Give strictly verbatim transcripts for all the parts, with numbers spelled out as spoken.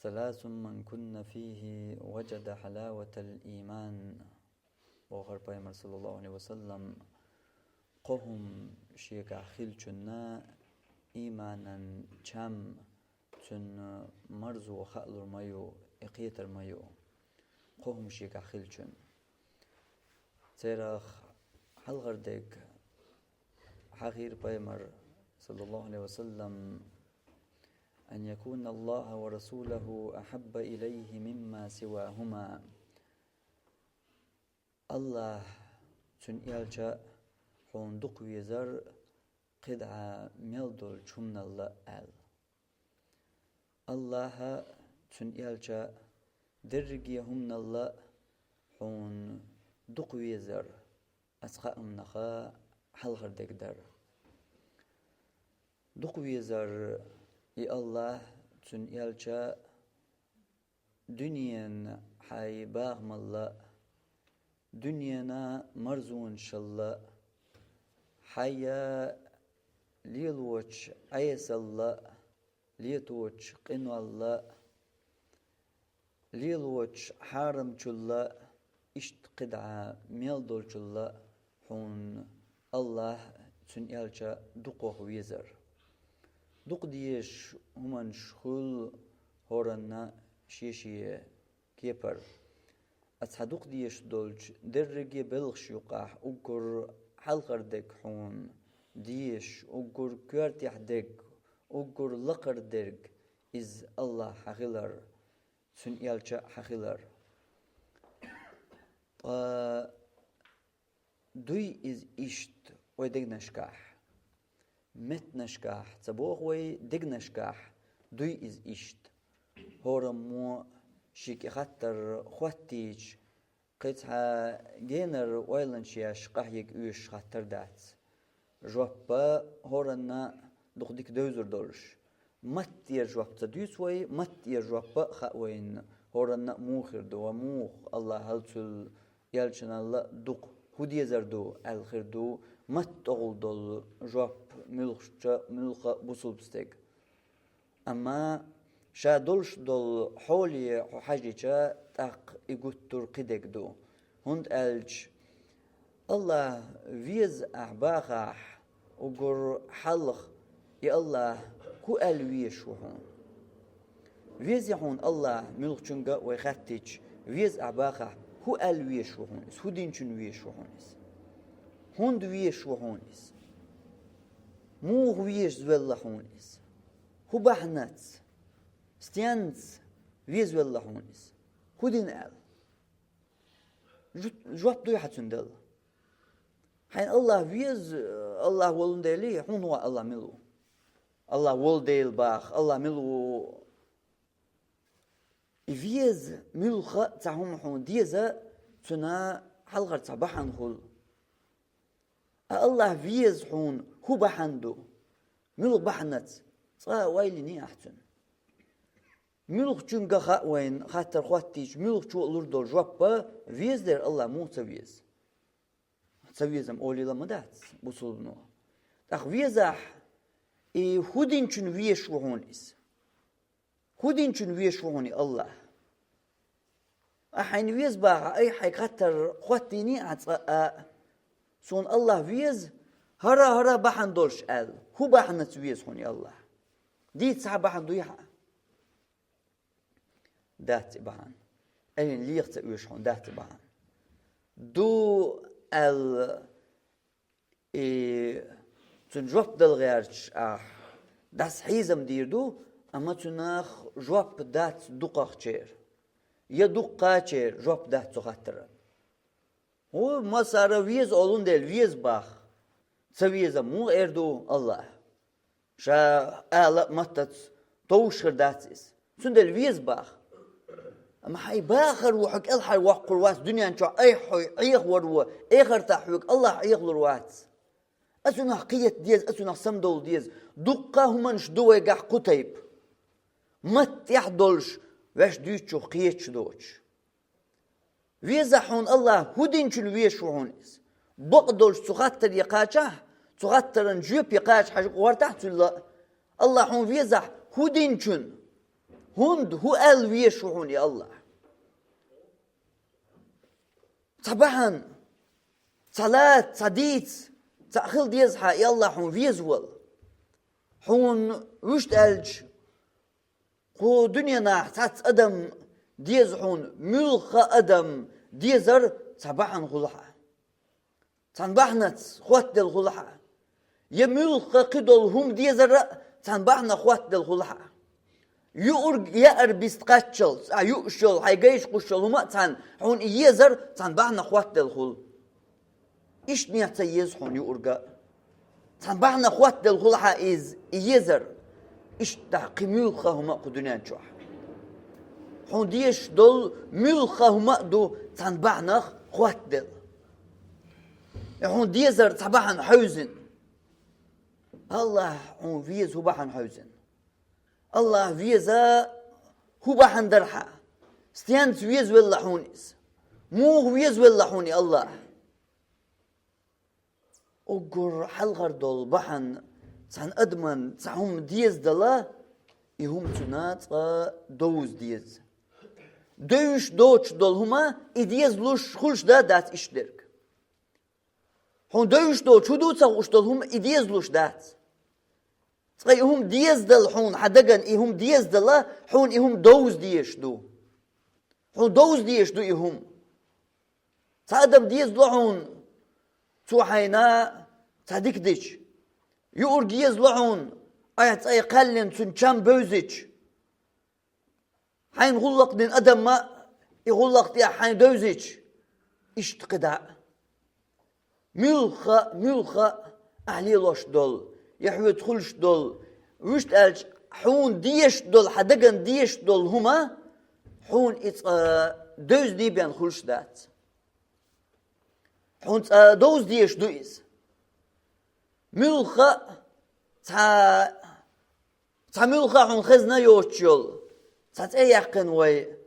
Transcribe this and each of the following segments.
ثلاث من كن فيه وجد حلاوة الإيمان. Бохар пайхамар, саллаллаху алейхи ва саллам, кхо хӀума шегахь хилчунна иманан чам цуьнан марзо хаалур ма ю, и кхетар ма ю. Кхо хӀума шегахь хилчунна. Церах хьалхара дерг хьахийра пайхамар, саллаллаху алейхи ва саллам: أن يكون الله ورسوله أحب إليه مما سواهما. Аллахь, цуьнан элча хьуна дукха везар кхидӀа мел долчу хӀуманал аьлла. Аллахьа, цуьнан элча, дерриге хӀуманал хьуна дукха везар, оцу кхаа хӀуманах хьалхара дерг дара. Дукха везар и Аллахь, цуьнан элча, дуьненан хьайн бахамал, дуьненан марзонашал, хьайн лелочу Ӏесал, леточу къинойла, лелочу хьарамчул, иштта кхидӀа мел долчул хьуна Аллахь, цуьнан элча дукхах везар. Дукха дезаш хӀуманаш хуьлу хӀоранна шен-шен кепара. Ас цхьа дукха дезаш долчу дерриге белхаш юкъахь уггар хьалхара дерг хьуна дезаш, уггар коьртехь дерг, уггар лакхара дерг иза Аллахь хьан хилар, цуьнан элча хьан хилар. Ткъа дуй иза иштта вай дегнашкахь? Меттанашкахь ца боху вай, дегнашкахь дуй иза иштта? ХӀораммо шега и хаттар хӀоттийча, кхин цхьа генара ойланаш еш къахьега оьшуш хаттар дац. Жоп хӀоранна дукха дика девзар долуш. Матта тӀера жоп ца дуьйцу вай, матта тӀера жоп а хаьа вайна, хӀоранна а муха хир ду, ва муха Аллахьал, цуьнан элчанал дукха хӀун дезар ду аьлла хир ду матта тӀехула долу жоп муьлххачу, муьлхха а бусулба стеган. Амма ша долуш долу хьоле хьо хьажийча, тӀаккха и гуттар а кхидерг ду. ХӀунда аьлча Аллахь веза ахь бахахь, уггар хьалха и Аллахь хӀун аьлла везаш ву хьуна? Веза хьуна Аллахь муьлххачуьнга а вай хаьттича, веза ахь бахахь, хӀун аьлла везаш ву хьуна иза? ХӀун динчун везаш ву хьуна иза? ХӀунда везаш ву хьуна иза? Муха везаш велла хьуна иза? ХӀун бахьанаца? Стенца веза велла хьуна иза? ХӀун дина аьлла? Жу-, жоп дуй хьан цуьнан делла? Хьайна Аллахь веза, Аллахь волун дели, хьуна ван Аллахь мила ву? Аллахь волу Дела баха, Аллахь мила ву? И веза муьлхха а цхьа хӀума хьуна деза, цуьнан хьалхара цхьа бахьана хуьлу. А Аллахь веза хьуна хӀун бахьана ду? Муьлха бахьанаца? Цкъа а ойла йиний ахь цуьнан? Муьлххачуьнга хаьа вайна хаттар хӀоттийча, муьлххачо а лур долу жоп а, веза дера Аллахь муха ца веза? Ца везам олийла ма дац бусулбано. ТӀаккха везахь, и хӀун динчун везаш ву хьуна иза? ХӀун динчун везаш ву хьуна и Аллахь? Ахь хьайна веза бахахь, айхьа хьайга хаттар хӀоттийний ахь цкъа а, суна Аллахь веза, хӀара-хӀара бахьана долуш аьлла. ХӀун бахьанаца веза хьуна и Аллахь? Дийца цхьа бахьана дуй хьан? Дац и бахьана. Ӏелин леха ца оьшу хьуна, дац и бахьана. Ду аьлла, и цуьнан жоп дала гӀерташ ахь дӀаса хьийзам дийр ду, амма цунах жоп дац дукхахчеран. Я дуккхачеран жоп дац цу хаттаран. ХӀун, массара веза олун дела веза баха. Ца веза муха эр ду Аллахь? Ша ала а маттаца товш хир дац иза. Цундела веза баха. Амма хьайн бахар ву хьо кӀелхьара воккхур вац дуьнен чохь, айхьа хьо Ӏехавар ву, эхартахь хьоьга Аллахь Ӏехалур вац. Ацунах кхета деза, ацунах самадовла деза. Дуккха а хӀуманаш ду вайгахь кху тайпа. Матта тӀехь долуш, ваьш дуьйцучух кхеташ доцуш. Веза хьуна Аллахь, хӀун динчун везаш ву хьуна иза? Бакъдолуш цу хаттаре кхачахь, цу хаттаран жоьпе кхача хьажа гӀортахь цуьнан ла. Аллахь хьуна везахь, хӀун динчун? ХӀунда, хӀун аьлла везаш ву хьуна и АллахӀ? Цхьа бахьана, цхьа лаца, цхьа дийца, цхьаъ хила деза хьа, и АллахӀ хьуна везавала. Хьуна вуьшта аьлча, кху дуьненахь цхьацца адам деза хьуна, муьлхха адам дезар цхьа бахьана хуьлу хьа. Цхьана бахьанаца хоттаделла хуьлу хьа. Я муьлхха кхидолу хӀума дезар а цхьана бахьанах хоттаделла хуьлу хьа. Юург яар биста кхаччалц, а юуш йолу, хьайн гайш кхуш йолу хӀума а цхьана, хьуна и езар цхьана бахьанах хоттаделла хуьлу. Иштта нехан ца еза хьуна юург а. Цхьана бахьанах хоттаделла хуьлу хьа иза, и езар. Иштта кхин муьлхха хӀума а кху дуьнен чохь. Хьуна дезаш долу муьлхха хӀума а ду цхьана бахьанах хоттаделла. И хьуна дезар цхьа бахьана хьевзина. АллахӀ хьуна веза хӀун бахьана хьевзина? АллахӀ веза хӀун бахьана дара хьа? Стенца везавелла хьуна иза? Муха везавелла хьуна и АллахӀ? Уггар хьалхара долу бахьана, цхьана адаман цхьа хӀума дезадала, и хӀума цунна цкъа довза деза. Девзаш доцуш долу хӀума и дезалуш хуьлуш да дац иштта дерг. Хьуна девзаш доцуш, хӀун ду ца хууш долу хӀума и дезалуш дац. Цкъа и хӀума дезадала хьуна, хьан дагана и хӀума дезадала, хьуна и хӀума довза дезаш ду. Хьуна довза дезаш ду и хӀума. Цхьа адам дезало хьуна, цо хьайна цхьа дика дича. Юург езало хьуна, айхьа цкъа кхаьллина цуьнан чам бевзича. Хьайна гӀуллакх дина адам а и гӀуллакх тӀехь хьайна девзича, иштта кхидӀа а. Муьлхха а, муьлхха а ахь лелош долу, я хьоьца хуьлуш долу, вуьшта аьлча, хьуна дезаш долу, хьан дагана дезаш долу хӀума, хьуна и цкъа девзина бен хуьлуш дац. Хьуна цкъа довза дезаш ду иза. Муьлхха а цхьа, цхьа муьлхха а хьуна хезна йоцуш йолу, цхьа цӀе яьккхина вай,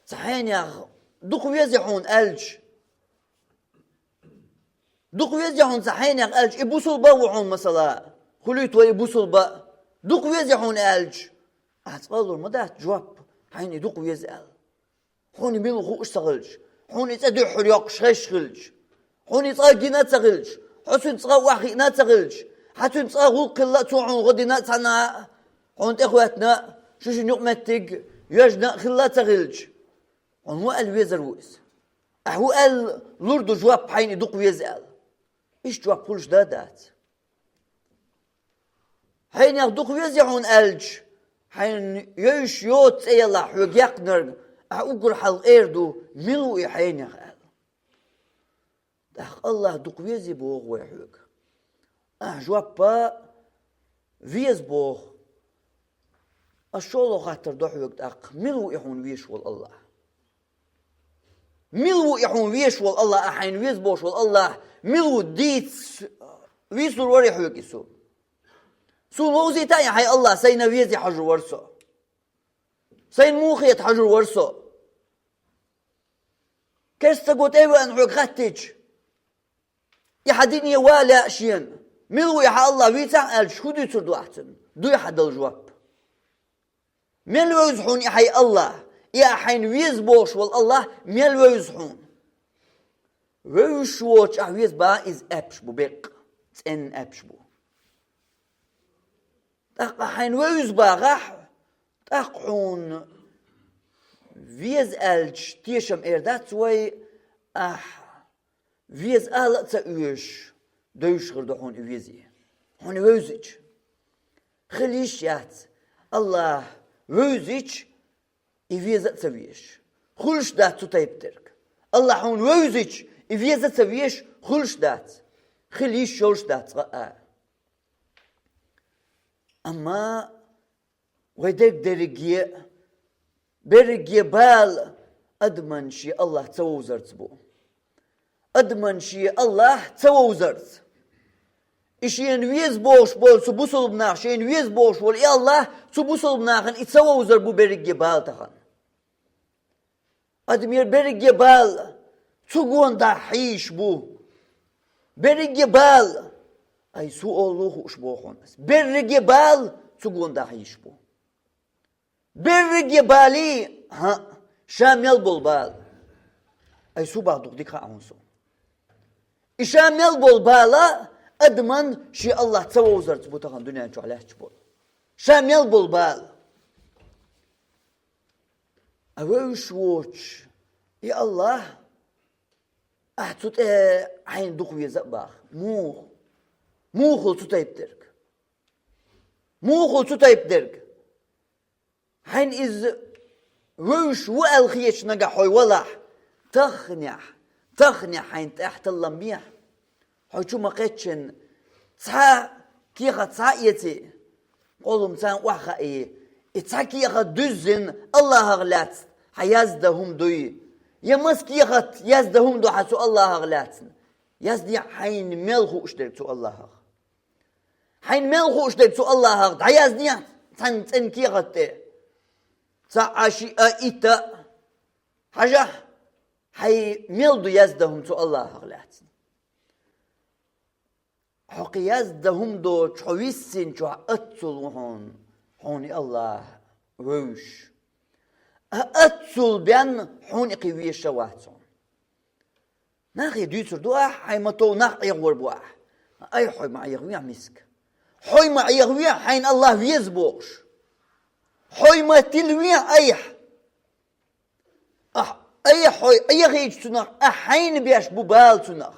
цхьа хьенех дукха веза хьуна аьлча, дукха веза хьуна цхьа хьенех аьлча, и бусулба а ву хьуна, масала, хуьлуьйту вай и бусулба а, дукха веза хьуна аьлча, ахь цкъа а лур ма дац жоп, хьайна и дукха веза аьлла. Хьуна мила ву хууш ца хилча, хьуна и цӀе дуьххьара йоккхуш хезаш хилча, хьуна и цкъа а гина ца хилча, хьо цуьнца цкъа а охьахиъна ца хилча, хьан цуьнца цкъа а гӀуллакх хилла а, цо хьуна гӀо дина а цхьана а, хьуна тӀехӀоьттина а, шу-шун юкъаметтиг йоьжна а хилла ца хилча, хьуна хӀун аьлла везар ву иза? Ахь хӀун аьлла лур ду жоп, хьайна и дукха веза аьлла? Иштта жоп хуьлуш да а дац. Хьенех дукха веза хьуна аьлча, хьайна йовзуш йоцу цӀе ялахь хьоьга яьккхинарг, ахь уггар хьалха эр ду, мила ву и хьенех аьлла. ТӀаккха АллахӀ дукха веза боху вай хьоьга. Ахь жоп а веза боху. Ас шолгӀа хаттар до хьоьга тӀаккха, мила ву и хьуна везаш волу АллахӀ? Мила ву и хьуна везаш волу АллахӀ, ахь хьайна веза бохуш волу АллахӀ, мила ву дийца вуьйцур вара хьоьга и суна? Суна вовзийта и хьайн АллахӀ, сайна вези хьожур вара со. Сайна муха хета хьожур вара со? Керста стаго тӀе а веана хьоьга хаттича, и хьан дине ван лаьа шена, мила ву и хьан АллахӀ вийцахь аьлча, хӀун дуьйцур ду ахь цунна? Дуй хьан дала жоп? Мел вевза хьуна и хьайн АллахӀ, и ахь хьайна веза бохуш волу АллахӀ мел вевза хьуна? Вевзаш воцуш ахь веза бахахь, иза аьшпаш бу беккъа, цӀенна аьшпаш бу. ТӀаккха хьайна вевза бахахь, тӀаккха хьуна веза аьлча тешам эр дац вай, ахь веза ала а ца оьшуш, девзаш хир ду хьуна и везий. Хьуна вевзича. Хила йиш яц, АллахӀ вевзича, и веза а ца везаш. Хуьлуш дац цу тайпа дерг. АллахӀ хьуна вевзича, и веза а ца везаш, хуьлуш дац. Хила йиш йолуш дац цкъа а. Амма вай дерг дерриге, берриге бала адаман шен АллахӀ ца вовзарца бу. Адаман шен АллахӀ ца вовзарца. И шена веза бохуш болу цу бусулба нах, шена веза бохуш волу и АллахӀ цу бусулба нахана и ца вовзар бу берриге бала тахана. Адамера берриге бала цу гондахь хьийзаш бу. Берриге бала, ай, цу олу хууш боху хьуна ас. Берриге бала цу гондахь хьийзаш бу. Берриге балий, хӀаъ, ша мел болу бала. Ай, субах дукха дика хаьа хьуна со. И ша мел болу бала адаман шен Аллах ца вовзарца бу тахана дуьнен чохь лаьтташ болу. Ша мел болу бала. А вевзаш воцуш, и Аллах, ахь цу тӀе хьайна дукха веза а баха. Муха? Муха хуьлу цу тайпа дерг? Муха хуьлу цу тайпа дерг? Хьайна иза вевзаш ву аьлла хеташ нагахь хьо валахь, тахханехь, тахханехь хьайна тӀехь таллам бехьа. Хьо чу ма кхеччина, цхьа кехат схьа а эций, къолум царна охьахаий, и цхьа кехат дуьззина Аллахах лаьцна хьан яздан хӀума дуй? Я маса кехат яздан хӀума ду хьан цу Аллахах лаьцна? Яздехьа хьайна мел хууш дерг цу Аллахах. Хьайна мел хууш дерг цу Аллахах дӀаяздехьа цхьана цӀена кехат тӀе. Цхьаъ, шиъ, итт а. Хьажахь, хьайн мел ду яздан хӀума цу Аллахах лаьцна. Хьо кхин яздан хӀума доцуш хьо виссинчохь аццул ву хьуна, хьуна и Аллах вевзаш. А аццул бен хьуна и кхин везаш а вац хьуна. Нахе дуьйцур ду ахь, хьайн ма-тов нах Ӏехавор бу ахь. Ай, хьой ма Ӏехавехьа, миска. Хьой ма Ӏехавехьа, хьайна Аллах веза бохуш. Хьой ма тилавехьа айхьа. Ахь, ай, хьой Ӏехийча цунах, ахь хьайна беш бу бала цунах.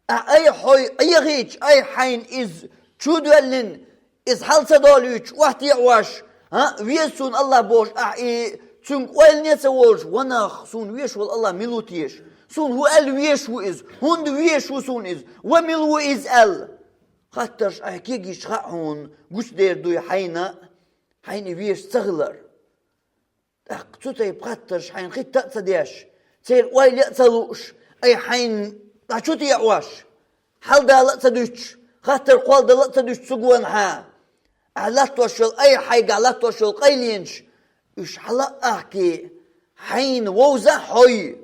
Ахь, ай, хьой Ӏехийча, ай, хьайна иза чу доьллина, иза хьал ца долуьйтуш, охьатаьӀаш, а, веза суна Аллах бохуш, ахь и цуьнга ойлане а ца волуш, ва нах, суна везаш волу Аллах мила ву теша? Суна хӀун аьлла везаш ву иза? ХӀунда везаш ву суна иза? Ва мила ву иза аьлла? Хаттарш ахь кегийча хаьа хьуна, гучудер дуй хьайна, хьайна и везаш ца хилар. ТӀаккха цу тайпа хаттарш хьайна хӀитта а ца деш, церан ойла а ца лууш, ай хьайна дӀа чу теӀош, хьаладала а ца дуьтуш, хаттар кхолладала а ца дуьтуш цу гонахьа, ахь латтош йолу, ай хьайгахь латтош йолу къайленаш, уьш хьала а ахкий, хьайна вовза а хьой.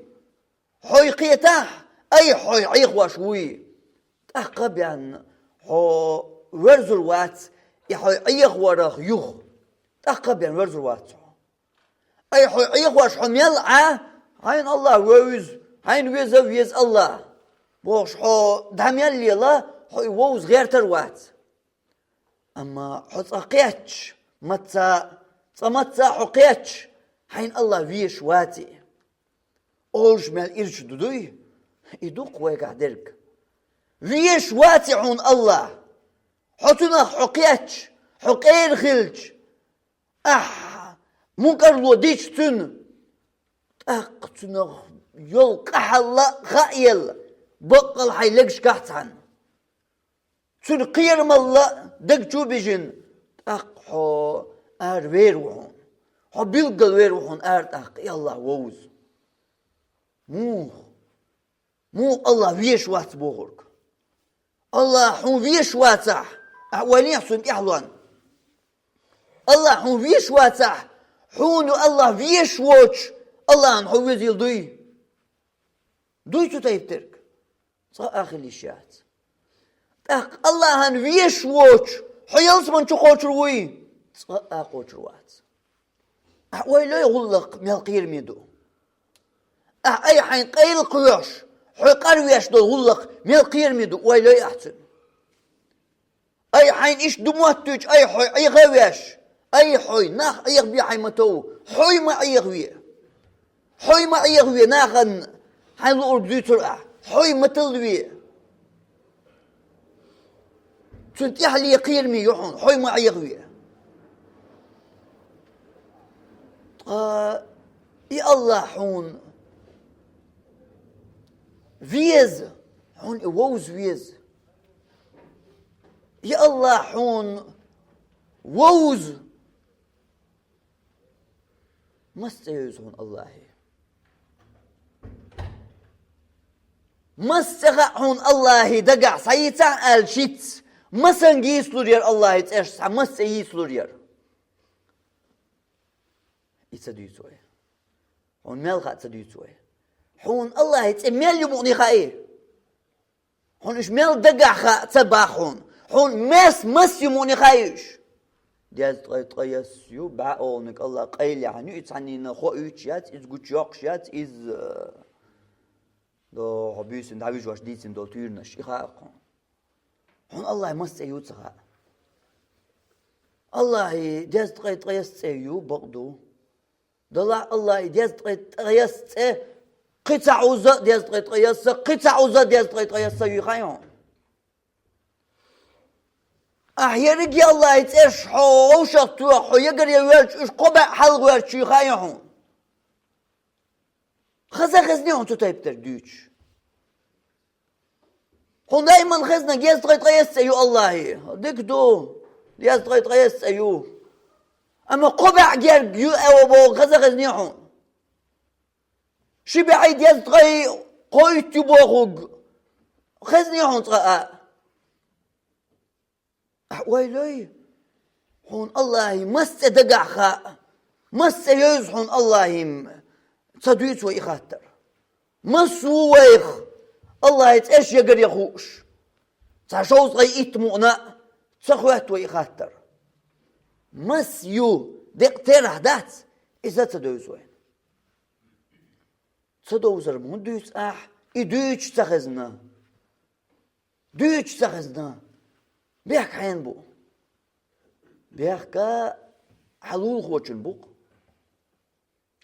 Хьой кхетахь, ай хьой Ӏехош вуй. ТӀаккха а бен хьо верзур вац и хьой Ӏехорах юха. ТӀаккха а бен верзур вац хьо. Ай, хьо Ӏехош хьо мел Ӏа, хьайна Аллах вевза, хьайна веза а веза Аллах бохуш, хьо дӀа мел лела, хьо и вовза гӀертар вац. Амма хьо цкъа кхетча, мацца, цкъа мацца хьо кхетча, хьайна Аллах везаш ваций. Олуш мел ирча ду дуй, и дукха вайгахь дерг. Везаш ваций хьуна Аллах. Хьо цунах хьо кхетча, хьо къера хилча, ахь мукъарло дича цуьнан, тӀаккха цунах йолу къахьалла а хаъелла, баккъал хьайн легашкахь цхьаьна. Цуьнан кхерамалла а даг чу а бижина, тӀаккха хьо ара вер ву хьуна. Хьо билггал вер ву хьуна ара тӀаккха, и Аллах вовза. Муха? Муха Аллах везаш вац бохург? Аллах хьуна везаш вацахь, ахь ойла йехьа цунна тӀаьхьалонна. Аллах хьуна везаш вацахь, хьуна Аллах везаш воцуш, Аллахьна хьо везийла дуй? Дуй цу тайпа дерг? Цкъа а хила йиш яц. ТӀаккха Аллахьна везаш воцуш, хьо ялсамани чу кхочур вуй? Цкъа а кхочур вац. Ахь ойла йой, гӀуллакх мел кхераме ду? Ахь ай хьайн къайла кхоьхьуш, хьо къарвеш долу гӀуллакх мел кхераме ду, ойла йой ахь цуьнан? Ай хьайна иштта ду моттуьйтуш, ай хьой Ӏеха а веш, ай хьой нах Ӏехабе хьайн ма тов, хьой ма Ӏехаве. Хьой ма Ӏехаве, нахана хьайн луург дуьйцур ахь, хьой ма таллаве. Цуьнан тӀаьхьале кхераме ю хьуна, хьой ма Ӏехаве. Ткъа и Аллах хьуна веза, хьуна и вовза веза. И Аллах хьуна вовза. Маса цӀе йовза хьуна Аллахье? Маса цӀе хаьа хьуна Аллахье дагахь схьайийцахь аьлла шицца, масанга йийцалур яра Аллахье цӀераш схьа, маса цӀе йийцалур яра? И ца дуьйцу вай. Хьуна мел хаьа ца дуьйцу вай. Хьуна Аллахье цӀе мел ю мукъане хаьий? Хьуна уьш мел дагахь хаьа ца боху хьуна. Хьуна мес мас ю мукъане хаьий уьш? Дезткъе ткъаесс ю, бӀаь олниг Аллах къайле хьан ю, иза хьанна хо уьйцуш яц, иза гуча йоккхуш яц, иза, э, до хьо буьйсанна дӀавижош дийцина долу туьйранаш, и хаьа хьуна. Хьуна Аллахьи маса цӀе ю ца хаьа. Аллахьи дезткъе ткъаесс цӀе ю, бакъ ду. Далахь Аллахьи дезткъе ткъаесс цӀе, кхин цхьа Ӏуза а дезткъе ткъаесса, кхин цхьа Ӏуза а дезткъе ткъаесса ю хаьа хьуна. Ахь ерриге Аллахьи цӀераш хьо вовшах тоьхна, хьо ягар ян воьлча, уьш кхо бӀаь хьалха гӀерташ ю хаьа хьуна. Хаза хезний хьуна цу тайпа дерг дуьйцуш? Хьуна дайман хезна дезткъе ткъаесс цӀе ю Аллахьи. Дика ду, дезткъе ткъаесс цӀе ю. Амма кхо бӀаь герга ю аьлла бохург хаза хезний хьуна? Ши бӀаьи дезткъе кхойтта ю бохург хезний хьуна цкъа а? Ахь ойла йой, хьуна Аллахьи маса цӀе дагахь хаьа, маса цӀе йовза хьуна Аллахьи, ца дуьйцу вай и хаттар? Маса ву вайх Аллахьи цӀераш ягар ян хууш? Цхьа шовзткъе итт мукъана а ца хоьтту вай и хаттар. Маса ю, декъа терахь дац, иза ца девза вайна? Ца довзар-м хӀунда дуьйцу ахь, и дуьйцуш ца хезна? Дуьйцуш ца хезна? Бехк хьенан бу? Бехк хьан лулахочун бу-кх.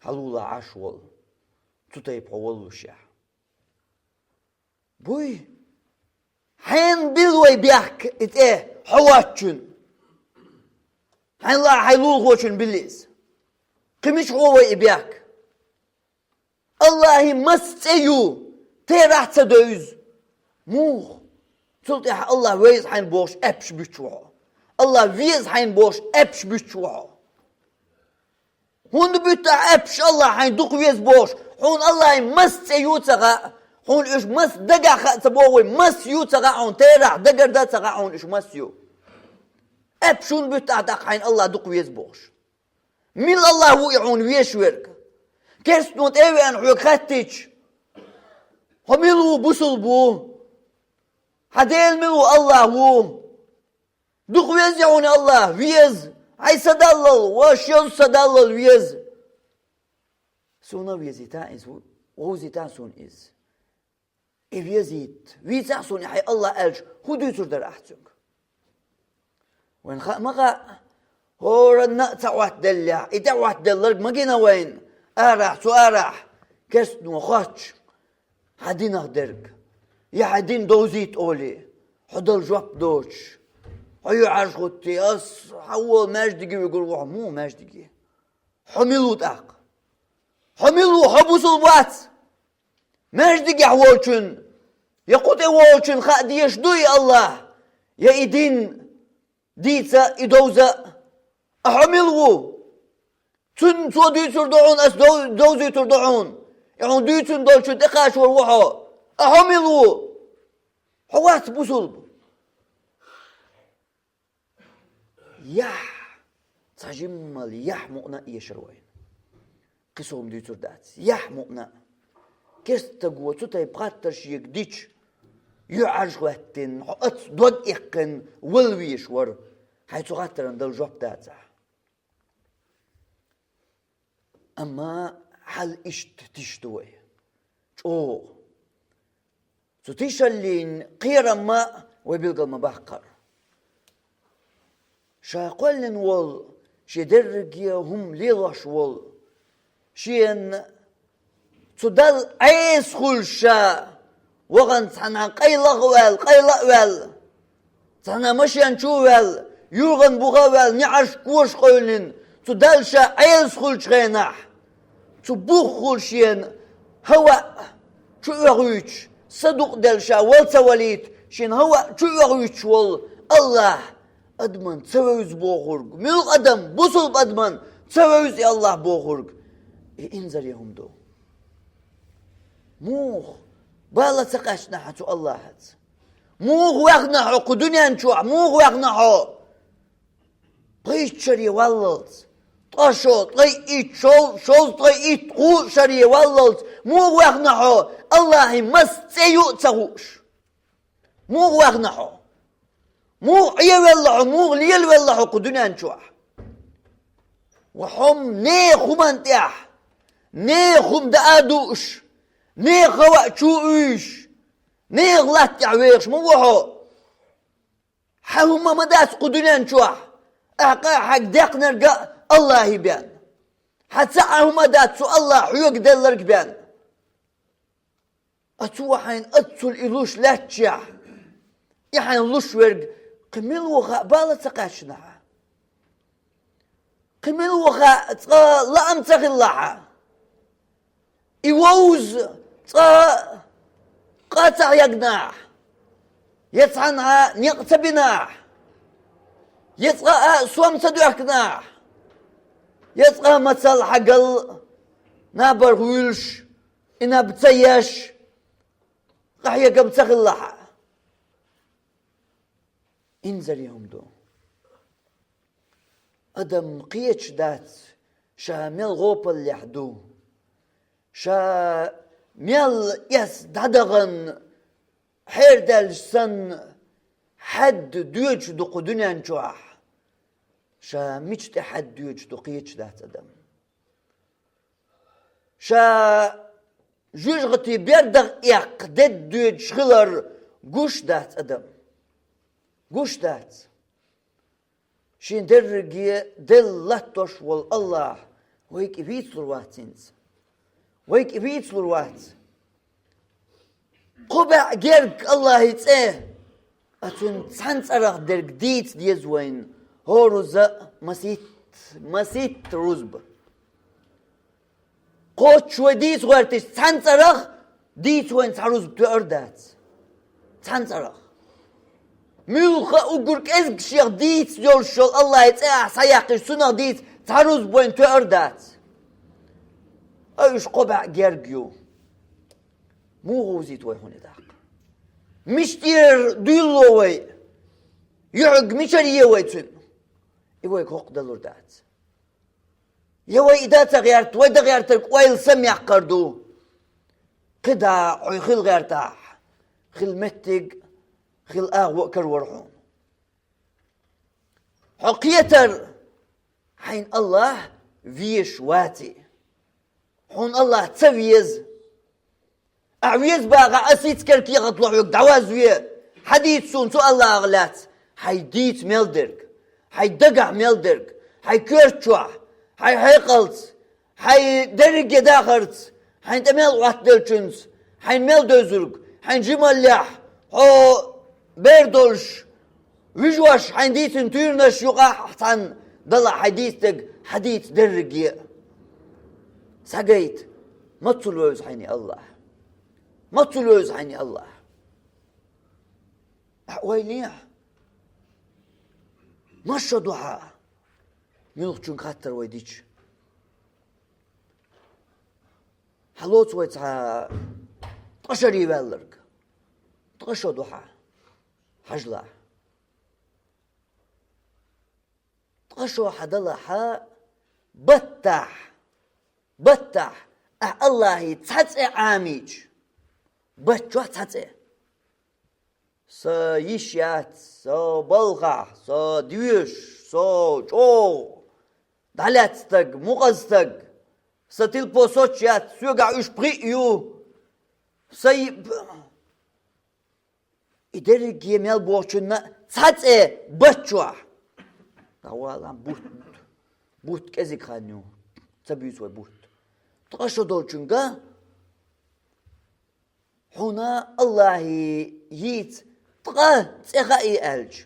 Хьан лулахь Ӏаш волу, цу тайпа хьо воллушехь. Буй, хьенан билла вай бехк и цӀе хьо воцчун? Хьайна лаахь хьайн лулахочун билла иза. Кхин мича хьо вай и бехк? Аллахьи маса цӀе ю, терахь ца девза? Муха? Цул тӀаьхьа Аллах веза хьайна бохуш аьппаш буьтуш ву хьо. Аллах веза хьайна бохуш аьппаш буьтуш ву хьо. ХӀунда буьтту ахь аьппаш Аллах хьайна дукха веза бохуш? Хьуна Аллахьи маса цӀе ю ца хаьа, хьуна уьш маса дагахь хаьа ца боху вай, маса ю ца хаьа хьуна, терахь дагардан ца хаьа хьуна уьш маса ю. Аьппаш хӀунда буьтту ахь тӀаккха хьайна Аллах дукха веза бохуш? Мила Аллах ву и хьуна везаш верг? Керстано тӀе а веана хьоьга хаьттича, хьо мила ву, бусулба ву? Хьан Дела мила ву, Аллах ву? Дукха веза хьуна Аллах? Веза. Хьайн са даллал, ваша йоза са даллал веза. Суна а везийта иза, вовзийта суна иза. И везийта, вийцахь суна и хьайн Аллах аьлча, хӀун дуьйцур дара ахь цуьнга? Вайн хаа ма хаьа, хӀоранна а ца хӀоттаделлехь, и тӀе хӀоттаделларг ма гина вайна, арахь, цу арахь, керстано хоттуш, хьан динах дерг, я хьайн дин довзийта олий, хьо дала жоп доцуш, хьо юьхьӀаьржа хӀуттий, ас хьан волу маьждиге вигур ву хьо, муха маьждиге? Хьо мила ву тӀаккха? Хьо мила ву, хьо бусулба вац? Маьждигехь волчун, я кху тӀе волчун хаа дезаш дуй Аллах, я и дин дийца, и довза? А хьо мила ву? Цунна цо дуьйцур ду хьуна, ас дов-, довзуьйтур ду хьуна. И хьуна дуьйцун долчун тӀекхачор ву хьо. А хьо мила ву? Хьо вац бусулба. Яхь! Цхьа жиммал яхь мукъана а эшар вайна. Кхин сов-м дуьйцур дац. Яхь мукъана а. Керста стаг ву цу тайпа хаттар шега дича, юьхьӀаьржа хӀоьттина, хьо аца дог эккхина, вала везаш вара. Хьайн цу хаттарна дала жоп дацахь. Амма хьал иштта тиша ду вай. ЧӀогӀа. Цу тишаллин кхерам а вай билгал ма баккхара. Ша кхоьллина волу, шен дерриге а хӀума лелош волу, шена цу Далла Ӏеса хуьлуш ша вахана цхьана къайлах а ваьлла, къайла а ваьлла, цхьана машен чу а ваьлла, юргӀан буха а ваьлла, неӀарш коша къевлина, цу Далла ша Ӏеса хуьлучу хенахь, цу буххула шена хӀаваъ чу оьхуьйтуш, садукъаделла ша вала ца валийта, шена хӀаваъ чу оьхуьйтуш волу Аллах адаман ца вевза бохург, муьлха адам, бусулба адаман ца вевза и Аллах бохург, и инзаре хӀума ду. Муха? Бала ца кхаьчна хьан цу Аллахьаца? Муха ваьхна хьо кху дуьнен чохь? Муха ваьхна хьо? Пхийтта шаре валлалц, ткъа шо, ткъе итт, шов-, шовзткъе итт, кху шаре валлалц муха ваьхна хьо, Аллахьи маса цӀе ю а ца хууш? Муха ваьхна хьо? Муха Ӏевелла хьо, муха лелавелла хьо кху дуьнен чохь? Ва хьо-м нехан хӀуманна тӀехь, нехан хӀума даа а дууш, нехан хава а чу а уьйш, нехан латта тӀехь вехаш ма ву хьо. Хьан хӀума ма дац кху дуьнен чохь, ахьа къа а хьайга декхнарг а Аллахьий бен. Хьан цхьа а хӀума дац цу Аллахьа хьоьга делларг бен. А цо хьайна оццул и луш лаьттачехь, и хьайна луш верг кхин мила ву хаьа бала ца кхаьчнахьа? Кхин мила ву хаьа цкъа лаам ца хилахьа? И вовза цкъа къа ца хьегнахь, я цхьанхьа некъ ца бинахь, я цкъа а сом ца доьхкинахь, я цкъа а мацалла хьагал набарх вуьйлуш, и наб ца еш, къахьегам ца хилахьа. Инзаре хӀума ду. Адам кхеташ дац, ша мел гӀопаллехь ду. Ша мел эс дӀадахана хьерадаьллаш санна, хьаьдда доьдуш ду кху дуьнен чохь. Ша мича тӀе хьаьдда доьдуш ду, кхеташ дац адам. Ша жоьжахати бердах эккха дедда доьдуш хилар гуш дац адам. Гуш дац. Шен дерриге делла латтош волу Аллахь вай кӀе вийцалур вац хӀинца. Вай кӀе вийцалур вац. Кхо бӀе герга Аллахьий цӀе, а цуьнан цхьана цӀарах дерг дийца деза вайна, хӀора руза а маситта, маситта рузба. Кхоччуш вай дийца гӀоьртича, цхьана цӀарах дийца вайна цхьа рузба тоьар дац. Цхьана цӀарах. Муьлхха а уггар кӀезиг шех дийца йолуш йолу Аллахьий цӀе ахь схьаяьккхича, цунах дийца цхьа рузба вайна тоьар дац. Ай, уьш кхо бӀе герга ю. Муха вузийта вай хьуна и даккха? Мича тӀера дуьйлало вай? Юьхьиг мичара е вай цуьнан? И вайга хӀокху далур дац. Я вай и дан ца гӀерта, вай дан гӀертарг ойла самаяккхар ду. КхидӀа хьо хила гӀертахь, хила меттиг, хила агӀо а карор хьуна. Хьо кхетар, хьайна Аллахь везаш ваций. Хьуна Аллахь ца веза. Ахь веза бахахь, ас хӀинца кара кехат ло хьоьга, дӀавазве. Хьадийца суна цу Аллахьах лаьцна хьайн дийца мел дерг, хьайн дагахь мел дерг, хьайн коьрта чохь, хьайн хьекъалца, хьайн дерриге дахарца, хьайна тӀе мел Ӏоттаделлачуьнца, хьайна мел девзарг, хьайн жималлехь, хьо бер долуш, вижош хьайн дийцина туьйранаш юкъахь цхьаьна далахь хьайн дийца дерг, хьадийца дерриге а. Схьагайта, маццул вевза хьайна Аллахь? Маццул вевза хьайна Аллахь? Ахь ойла е, масса шо ду хьан, муьлххачуьнга хаттар вай дича? Хьалоцу вай цхьа ткъа шаре ваьлларг. Ткъа шо ду хьан. Хьажалахь. Ткъа шо хьан далахь, баттахь, баттахь, ахь Аллахьий цхьа цӀе Ӏамийча, бат чохь цхьа цӀе. Сан йиш яц, со балхахь, со доьшуш, со чӀогӀа дӀалаьцна стаг, мукъаза стаг, сан тилпо соцуш яц, соьгахь уьш пхиъ ю. Сан и-, и дерриге мел бохучунна цхьа цӀе бат чохь. ДӀавала бутт, бутт кӀезиг хан ю. Ца буьйцу вай бутт. Ткъа шо долчуьнга хьуна Аллахьий йийца ткъа цӀе хаий аьлча,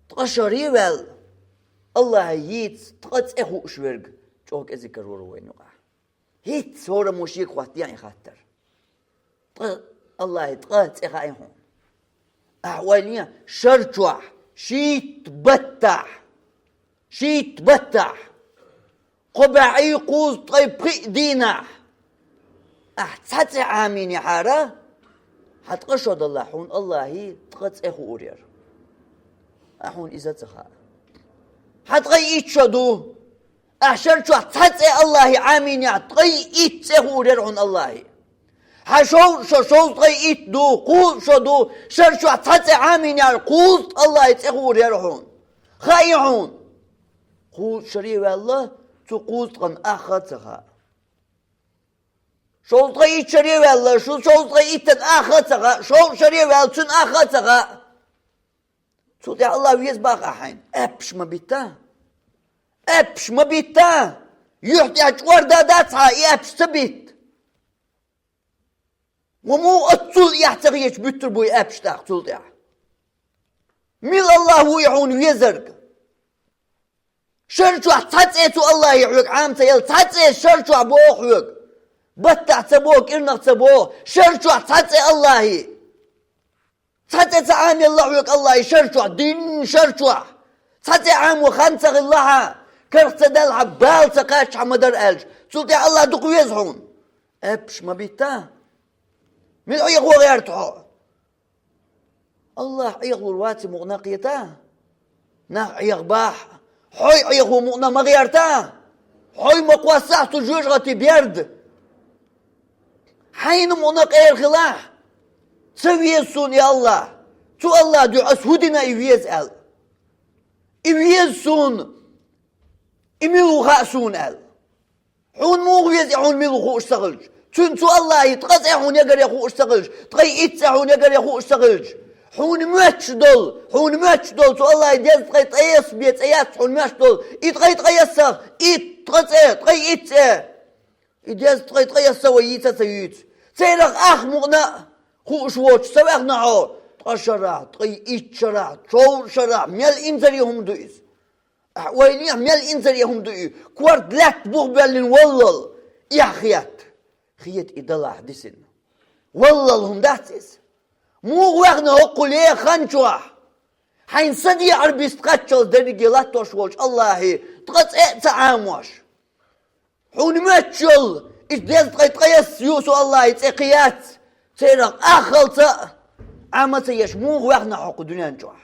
ткъа шаре ваьлла, Аллахьий йийца ткъа цӀе хууш верг чӀогӀа кӀезиг карор ву вайна юкъахь. ХӀинцца хӀораммо шега хӀоттае и хаттар. Ткъа, Аллахьий ткъа цӀе хаий хьуна? Ахь ойла е, шар чохь, шийтта баттахь, шийтта баттахь, кхо бӀе кхузткъе пхиъ дийнахь ахь цхьа цӀе Ӏамийнехьара, хьан ткъа шо далахь, хьуна Аллахьий ткъа цӀе хуур яра. Ахь хьуна иза ца хаьа. Хьан ткъе итт шо ду. Ахь шар чохь цхьа цӀе Аллахьий Ӏамийнехь, ткъе итт цӀе хуур яра хьуна Аллахьий. Хьан шовзткъа шо, шовзткъе итт ду, кхузткъа шо ду, шар чохь цхьа цӀе Ӏамийнехь, кхузткъа Аллахьий цӀе хуур яра хьуна. Хаий хьуна? Кхузткъа шаре ваьлла, цу кхузткъан ах а ца хаьа. Шовзткъа итт шаре ваьлла, шу шовзткъа иттан ах а ца хаьа, шовзткъа шаре ваьлла, цун ах а ца хаьа. Цул тӀехьа Аллахь веза боху ахь хьайна. Аьшпаш ма битта. Аьшпаш ма битта. Юьхь тӀехь чкъор дан дац хьан, и аьшпаш ца битта. Ва муха оццул эхь ца хеташ буьттур бу и аьшпаш тӀаккха цул тӀехьа? Мила Аллахь ву и хьуна везарг? Шар чохь цхьа цӀе цу Аллахье хьоьга Ӏама ца елла, цхьа цӀе шар чохь боху хьоьга. Баттахь ца боху, кӀирнах ца боху, шар чохь цхьа цӀе Аллахье. Цхьа цӀе ца Ӏамаелла хьоьга Аллахье шар чохь, дин шар чохь. Цхьа цӀе Ӏамо хан ца хилла хьан, карах ца даьлла хьан, бала ца кхаьчча хьан ма дара аьлча, цул тӀехьа Аллахь дукха веза хьуна. Аьшпаш ма битта. Мила Ӏехо гӀерта хьо? Аллахь Ӏехалур вац и мукъана кхета. Нах Ӏехабахь, хьой Ӏехо мукъана ма гӀерта. Хьой ма кхоссахь цу жоьжахатин берда. Хьайна мукъана къера хилахь. Ца веза суна и Аллахь. Цу Аллахьан дуьхьа ас хӀун дина и веза аьлла. И веза суна. И мила ву хаьа суна аьлла. Хьуна муха веза и, хьуна мила ву хууш ца хилча? Цуьнан цу Аллахьан ткъа цӀе хьуна ягаре хууш ца хилча, ткъе итт цӀе хьуна ягаре хууш ца хилча? Хьуна моьттуш долу, хьуна моьттуш долу цу Аллахьан дезткъе ткъайесна бен цӀе яц хьуна моьттуш долу, и ткъе ткъайесна, итт, ткъа цӀе, ткъе итт цӀе. И дезткъе ткъайесна вай йийца а ца йуьйцу. Церах ах мукъана а хууш воцуш ца ваьхна хьо, ткъа шарахь, ткъе итт шарахь, шовзткъа шарахь, мел инзаре хӀума ду иза. Ахьа ойла йехьа, мел инзаре хӀума ду и, корта лаьтта бух боьллина валлал, эхь хетта. Хета и далахь дисина. Валлал хӀума дац иза. Муха ваьхна хӀокху лехан чохь? Хьайна са дехьара биста кхаччалц дерриге латтош волчу Аллахьан ткъа цӀе а ца Ӏамош. Хьуна моьттуш йолу, и дезткъе ткъайесна ю со Аллахьан цӀе кхин яц, церах аххалца а Ӏама ца еш муха ваьхна хьо кху дуьнен чохь?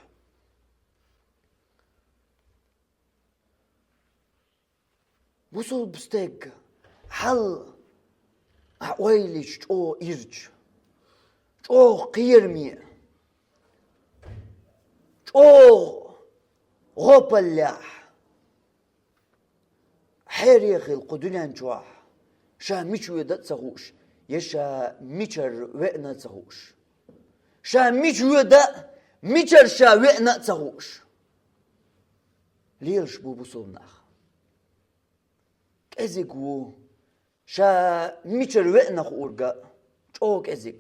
Бусулба стеган хьал ахь ойла йича чӀогӀа ирча, чӀогӀа кхераме, чӀогӀа гӀопаллехь, хьере хилла кху дуьнен чохь, ша мича воьду а ца хууш, я ша мичара веана а ца хууш. Ша мича воьду а, мичара ша веана а ца хууш. Лелаш бу бусулба нах. КӀезиг ву. Ша мичара веана хуург а чӀогӀа кӀезиг.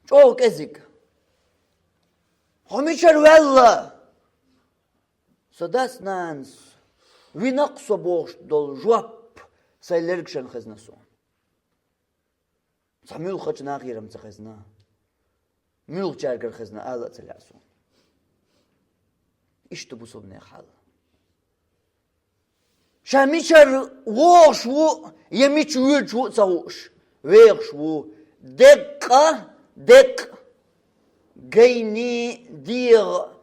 ЧӀогӀа кӀезиг. Хьо мичара ваьлла? Со дас-нанас вина-кх со бохуш долу жоп сайн лергашна хезна суна. Цхьа муьлххачу нахера-м ца хезна. Муьлххачаьргара хезна ала а ца лаьа суна. Иштта бусулба нехан хьал. Ша мичара вогӀуш ву я мича воьдуш ву а ца хууш, вехаш ву деккъа, деккъа, гайни дегӀа,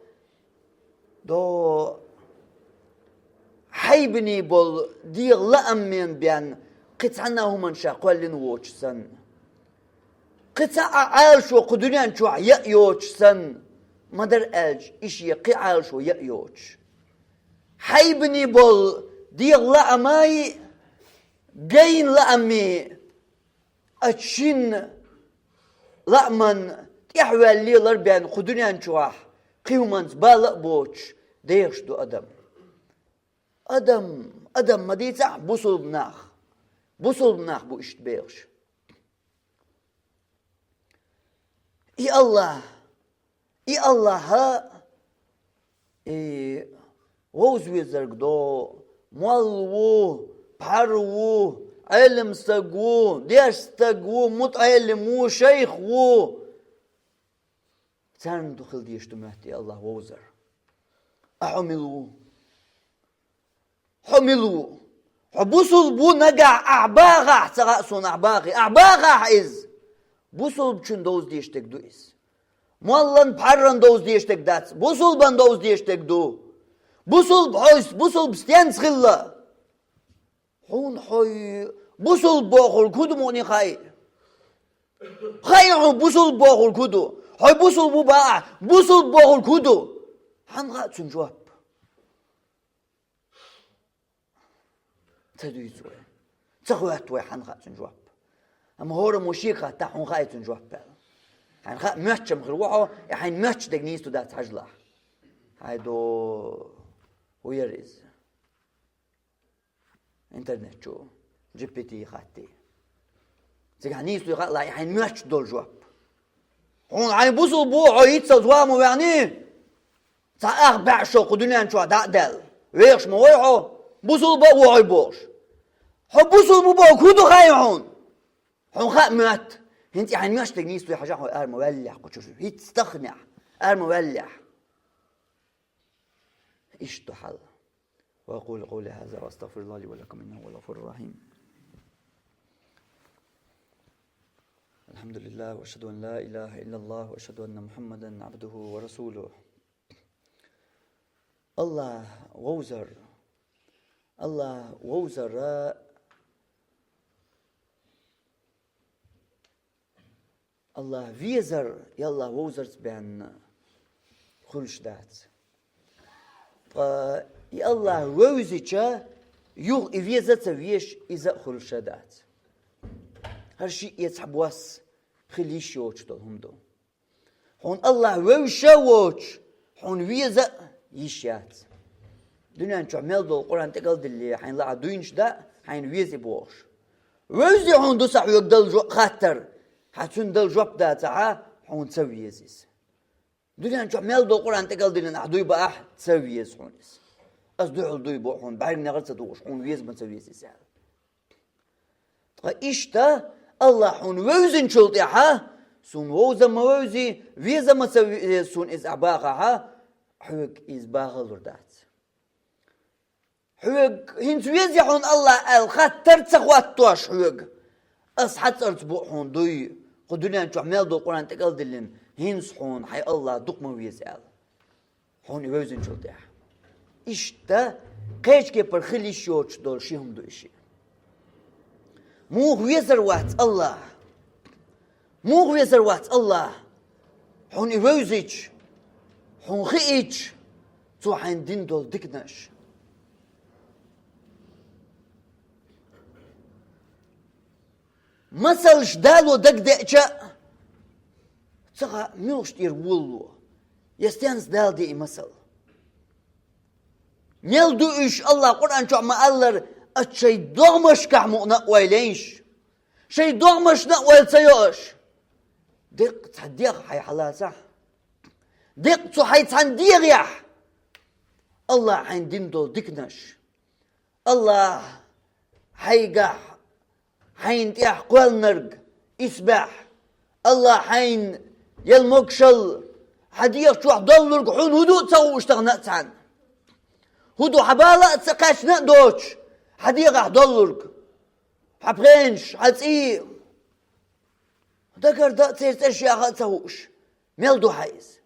до хьайбане болу дегӀан лааман бен кхин цхьанна а хӀуманна ша кхоьллина воцуш санна. Кхин цхьа а Ӏалашо кху дуьнен чохь яа йоцуш санна, ма-дарра аьлча, и шен кхин Ӏалашо яа йоцуш. Хьайбане болу дегӀан лааман, гайни лааман, а шина лааман тӀаьхьаваьлла лелар бен кху дуьнен чохь кхин хӀуманца бала а боцуш, дехаш ду адам. Адам, адам ма дийцахь, бусулба нах. Бусулба нах бу иштта бехаш. И Аллахь, и Аллахьа, и вовза везарг до, молла ву, пхьар ву, Ӏелам стаг ву, дешна стаг ву, мутаӀеллим ву, шайх ву. Царна ду хила дезаш ду моьтту и Аллахь вовзар. А хьо мила ву? Хьо мила ву? Хьо бусулба ву нагахь ахь бахахь, ца хаьа суна ахь бахий. Ахь бахахь иза. Бусулбачун довза дезаш дерг ду иза. Моллан, пхьарран довза дезаш дерг дац. Бусулбан довза дезаш дерг ду. Бусулба хьо, бусулба стенца хилла? Хьуна хьой бусулба бохург хӀун ду мукъане хаьий? Хаьий хьуна бусулба бохург хӀун ду? Хьой бусулба ву бохахь, бусулба бохург хӀун ду? Хьан хаьа цуьнан жоп? Ца дуьйцу вай. Ца хоьтту вай, хьан хаьа цуьнан жоп. Амма хӀораммо шега хаттахь, хьуна хаьа цуьнан жоп аьлла. Хьайна хаьа, моьттуш-м хир ву хьо, я хьайна моьттуш дерг нийса ду дац хьажалахь. Хьай до, хӀун яра иза? Интернет чу, джи пи ти хаттий. Цигахь нийса дуй хаалахь, я хьайна моьттуш долу жоп. Хьуна хьайн бусулба ву, хьо йиццалц ваха ма ваьхний, цхьа ах бӀе шо кху дуьнен чохь дӀа а даьлла. Вехаш ма вай хьо, бусулба а ву хьо бохуш. Хьо бусулба бохург хӀун ду хаьий хьуна? Хьуна хаьа моьтту. ХӀинца и хьайн моьттуш дерг нийса дуй хьажахь, хьо ара ма ваьллехь кху чуьра. ХӀинца тахнехь, ара ма ваьллехь. Иштта хьал. وأقول قولي هذا وأستغفر الله لي ولكم إنه هو الغفور الرحيم. الحمد لله وأشهد أن لا إله إلا الله وأشهد أن محمدا عبده ورسوله. АллахӀ вовзар. АллахӀ вовзар. АллахӀ везар, я АллахӀ вовзарца бен хуьлуш дац. Ткъа и АллахӀ вевзича, юха и веза а ца везаш, иза а хуьлуш а дац. ХӀара шиъ я цхьа бос хила йиш йоцуш долу хӀума ду. Хьуна АллахӀ вевзаш а воцуш, хьуна веза а йиш яц. Дуьнен чохь мел долу Къуръан тӀекӀалдилле, хьайна лаахь дуйнаш дан, хьайна веза и бохуш. Вевзий хьуна, ду сан хьоьга дала жо-, хаттар, хьан цуьнан дала жоп дацахь, хьуна ца веза иза. Дуьнен чохь мел долу Къуръан тӀекӀалдиллина ахь дуй баахь, ца веза хьуна иза. Ас дуьхьал дуй бо хьуна, бӀаьрган негӀар ца духуш, хьуна веза ма ца веза иза аьлла. Ткъа иштта, АллахӀ хьуна вевзинчул тӀаьхьа, суна вовза ма вевзий, веза ма ца веза суна иза ахь бахахь, хьоьга иза бахалур дац. Хьоьга хӀинца везий хьуна АллахӀ аьлла хаттар ца хӀоттош хьоьга, ас хьацӀарца бу хьуна дуй, кху дуьнен чохь мел долу Къуръан тӀекӀалдиллина, хӀинца хьуна хьайн АллахӀ дукха ма веза аьлла. Хьуна и вевзинчул тӀаьхьа. Иштта кхечу кепара хила йиш йоцуш долу ши хӀума ду и шиъ. Муха везар вац АллахӀ? Муха везар вац АллахӀ? Хьуна и вевзича, хьуна хиъча, Цо хьайна дина долу диканаш. Масалш дало дагадеъча а, ца хаьа муьлхачу тӀера волало, я стенца Дала де и масал. Мел ду уьш, АллахӀа Къуръан чохь ма-аллара, аса шайн догӀмашкахь мукъана а ойла йайша, шайн догӀмашна а ойла ца йо аша. Деккъа цхьа дегӀ хьайн хьалацахь, деккъа цу хьайн цхьана дегӀехь АллахӀа хьайна дина долу диканаш. АллахӀа хьайгахь, хьайна тӀехь кхоьллинарг исбаьхьа, АллахӀа хьайна елла могушалла, хьан дегӀа чохь доллург хьуна хӀун ду а ца хууш тахана а цхьаьна. ХӀун ду хьан бала а ца кхаьчна а доцуш, хьан дегӀахь доллург, хьан пхенаш, хьан цӀий, дагардан а церан цӀераш яха а ца хууш, мел ду хьан иза.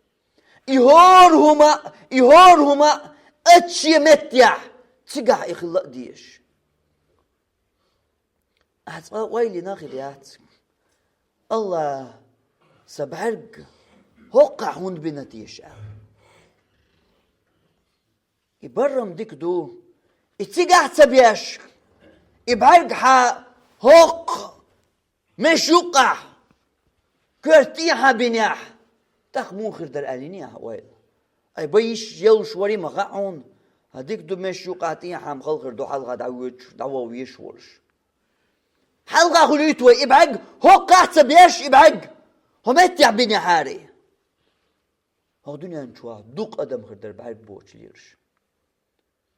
И хӀора хӀума а, и хӀора хӀума а аццу шен меттехь, цигахь и хила а дезаш. Ахьа цкъа а ойла йина хир яц, АллахӀа сан бӀаьрг хӀоккхахь хӀунда бина теша аьлла. И барам дика ду, и цигахь а ца беш, и бӀаьрг хьан хӀоккха меш юккъахь, коьрта тӀехьа бинехь, тӀаккха муха хир дара аьлла йиний ахьа ойла? Ай, бан йиш йолуш варий ма хаьа хьуна, хьан дика ду меш юккъахь тӀехьа-м хала хир ду хьалха дӀавоьдуш, дӀаван везаш волуш. Хьалха хуьлуьйту вай и бӀаьрг, хӀоккхахь а ца беш и бӀаьрг, хӀо меттехь бинехьарий? ХӀокху дуьнен чохь дукха адам хир дара бӀаьрг боцуш лелаш.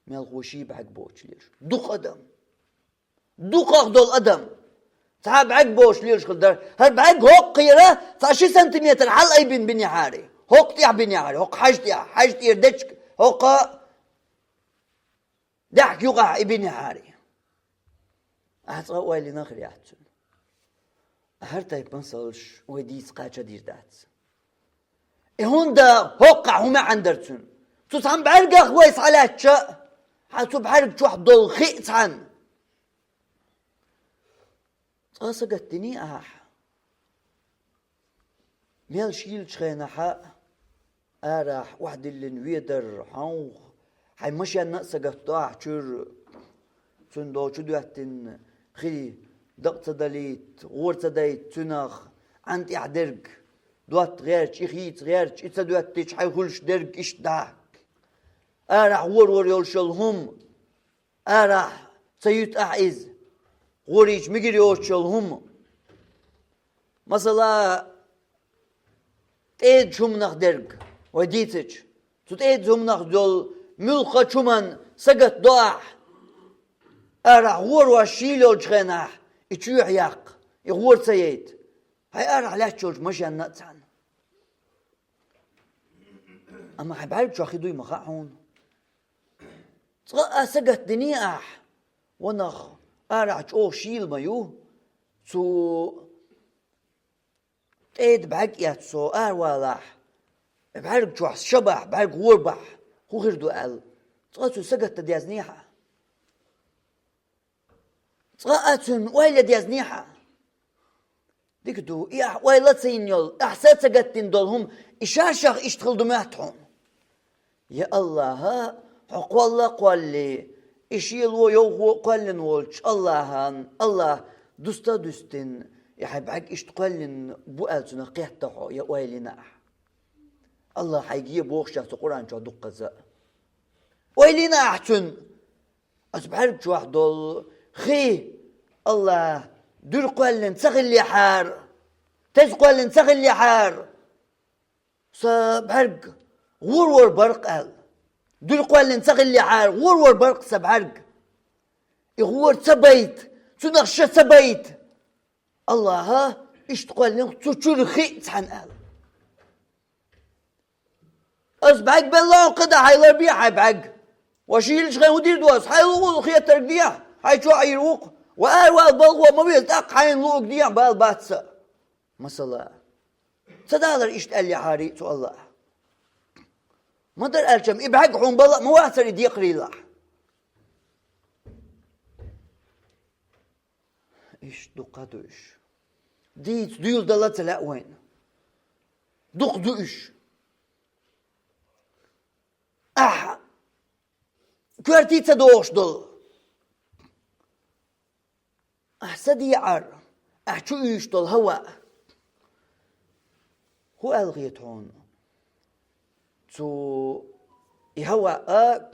Мелхо ший бӀаьрг боцуш лелаш. Дукха адам. Дукхах долу адам. Цхьа бӀаьрг боцуш лелаш хир дара. ХӀара бӀаьрг хӀоккхера цхьа ши сантиметр хьалаайбина бинехьарий. ХӀоккха тӀехь бинехьарий. ХӀоккха хьажа тӀехь. Хьажа тӀера дечиг. ХӀоккха даьхка юкъахь и бинехьарий. Ахьа цкъа а ойла йина хир яц цуьнан. ХӀара тайпа масалш вай дийца кхача дийр дац. И хӀунда хӀоккхахь хӀун маьӀна дара цуьнан? Цу цхьана бӀаьргах вай схьалаьцча, хьан цу бӀаьрга чохь долу хи а цхьаьна. Цкъа сагатдиний ахьа? Мел шийлачу хенахьа арахь охьадиллина ведар, хьовха, хьайн машенна а сагатдо ахьа чуьра. Цуьнан долчу доьттина хи дакъа ца далийта, гӀора ца дайта цуьнах, Ӏан тӀехь дерг, дотта гӀерташ, и хийца гӀерташ, и ца доьттича хьайн хуьлуш дерг иштта дахьа. Арахь гӀора-гӀора йолуш йолу хӀума, арахь ца юьту ахь иза, гӀорийча мигира йоцуш йолу хӀума. Масала, тӀедачу хӀуманах дерг, вай дийцича, цу тӀедачу хӀуманах долу муьлххачу хӀуманна сагатдо ахь. Арахь гӀора ваш шийла йолчу хенахь, и чоьхьа яккха, и гӀора ца яйта. Хьайн арахь лаьтташ йолчу машенна а цхьаьна. Амма хьайн бӀаьрг чохь хи дуй ма хаьа хьуна. Цкъа а сагатдиний ахь, ванах арахь чӀогӀа шийла ма ю, цу тӀеда бӀаьрг эцна со аравалахь, бӀаьрг чохь ша бахь, бӀаьрг гӀора бахь, хӀун хир ду аьлла, цкъа цуьнан сагатдан дезний хьан? Цкъа а цуьнан ойла дезний хьан? Дика ду, и ахь ойла а ца йина йолу, ахь са а ца гатдина долу хӀума, и ша-шах иштта хила ду моьтту хьуна. Я АллахӀ, хьо кхолла а кхоллий, и шело, йовхо а кхоьллина волчу АллахӀан, АллахӀ дуста а дуьстина, и хьайн бӀаьрг иштта кхоьллина бу аьлла цунах кхетта хьо, я ойла йина ахь? АллахӀ хьайга е боху ша цу Къуръан чохь дуккхаза а. Ойла йина ахь цуьнан? Аса бӀаьрг чохь долу хи, АллахӀ, дуьра кхоьллина ца хиллехьара, теза кхоьллина ца хиллехьара, сан бӀаьрг гӀора-гӀора бара-кх аьлла. Дуьра кхоьллина ца хиллехьара, гӀора-гӀора бара-кх сан бӀаьрг. И гӀора ца байта, цунах ша ца байта. АллахӀа иштта кхоьллина цу чуьра хи а цхьаьна аьлла. Ас бӀаьрг белла а кхидӀа, хьайн ларбе хьайн бӀаьрг. Ваша йиллачу хен хӀун дийр ду ас? Хьайн луъу хетарг дехьа, хьайн чохь Ӏийр ву-кх. Ва аравала балхо ма веза, тӀаккха хьайна луъург дехьа бала бац сан. Масала, ца далар иштта аьллехьарий цу АллахӀа? Ма дара аьлча-м, и бӀаьрг хьуна бала а ма вацара и декхарийлахь. Иштта дукха ду уьш. Дийца дуьйладала ца лаьа вайна. Дукха ду уьш. Ахьа коьртий ца догӀуш долу. Ахьа са деӀар, ахьа чу уьйш долу хӀаваъ. ХӀун аьлла хета хьуна? Цу и хӀаваъ а